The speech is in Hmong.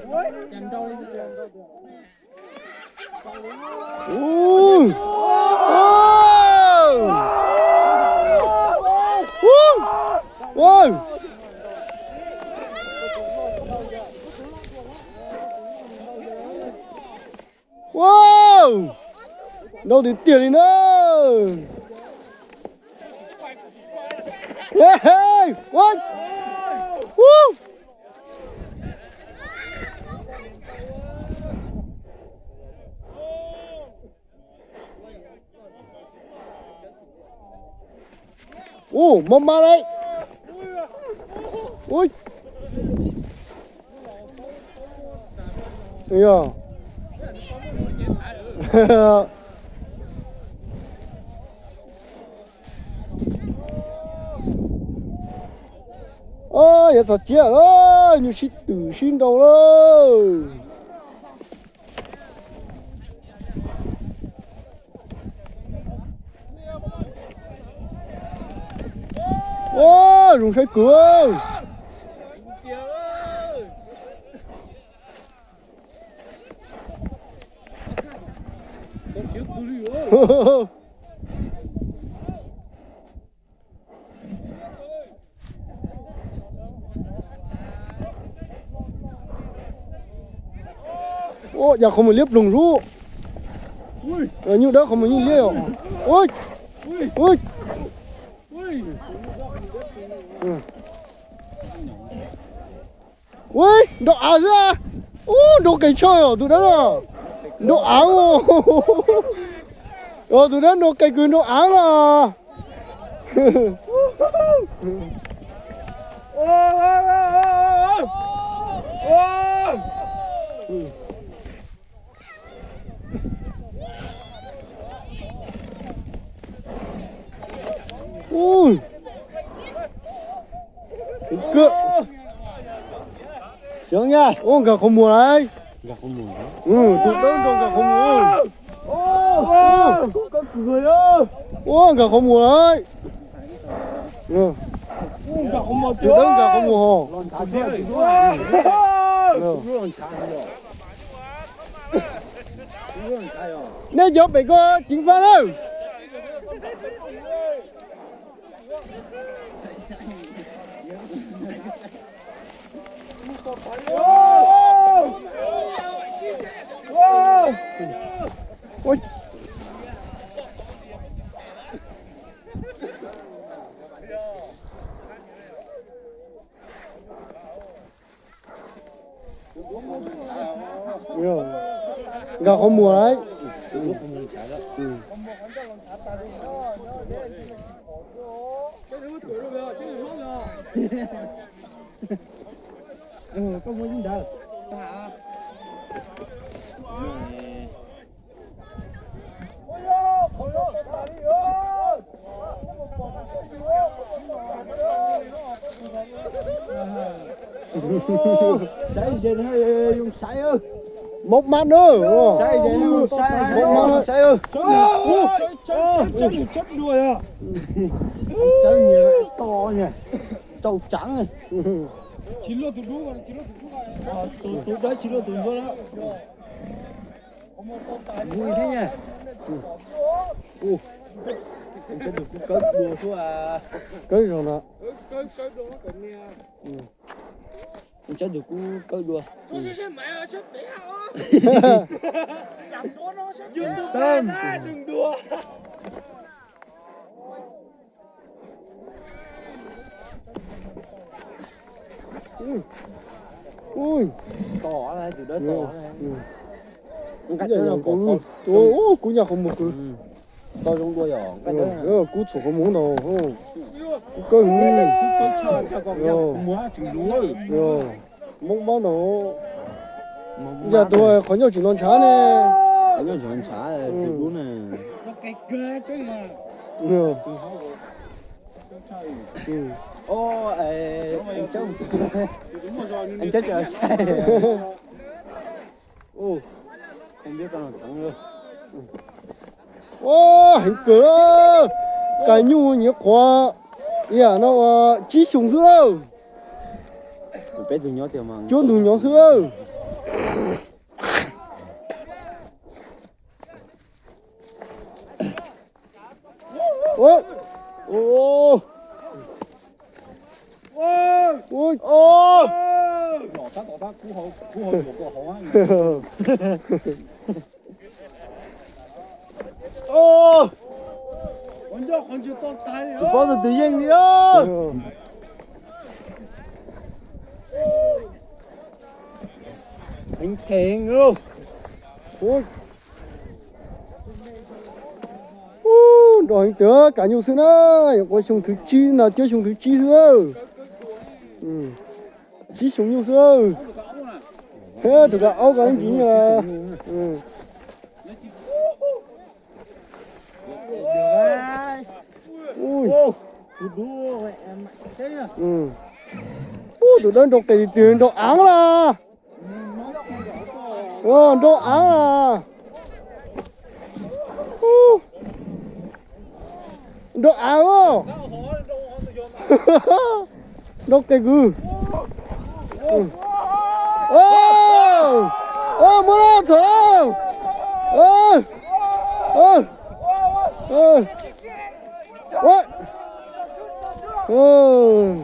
Ua, ua, ua, ua, nrau tiag tiag li na. Ua, ua, ua. Ua, mob mab lawm. Ui. Yog. Yog txog tsiab lawm, nyuj sib twm sib nrau lawm. Ua, zoo saib kawg. Ua, cas qhov muag liab ploog sub. Nyuj dawb qhov muag yeej liab os. Ui, ui, ui, nrau av xwb. Ub, nrau qes tshaj os tus dawb no. Nrau av. Tus dawb nrau qes kws nrau av os. Ui, kawg. Ua, nkag qhov muag lawm. Tus dawb nrau nkag qhov muag. Ua, nkag qhov muag lawm. Tus dawb nkag qhov muag hos. Nej cov pem ko ceev faj lawm. Nkag qhov muag lawm. Saib ze zoo saib. Mob mab na. Saib ze zoo saib, mob mab saib. Tsawb nyias to nyias, rau tsaav. Tus dawb tsis luaj tus ntuag lawm. Mus thiab na. Tsawb tus kuj kawb dua xwb. Kawb zoo na. Tsawb tus kuj kawb dua. Ui, tus dawb to. Kuv nyaj qhov muag kawg. Tau zoo dua yom. Kub txhuam qhov muag ntau. Kub kawg. Mob mab ntau. Yog tus qhov ncauj tsis nto ntshav ne. Qhov ncauj tsis nto ntshav tus dub ne. Ua, heev kawg. Kais nyuj nyiav qhuav, ib yam no ua tsib xyoos xwb lawm. Cuab ntug nyob xwb lawm. Ua, ua, ua. Tsis paub tus twg yeej li. Ub, nrau heev tiag, kav nyuj xwb na. Nyuam qhuav xyoo thib tsib no, cuab xyoo thib tsib xwb. Tsib xyoo nyuj xwb. Thiab tus kav aub ko ntsis nyuj. Ub, tus dawb nrau qes tiag, nrau av las. Nrau av las. Nrau av. Nrau qes kws. Muab lawm, txhom lawm.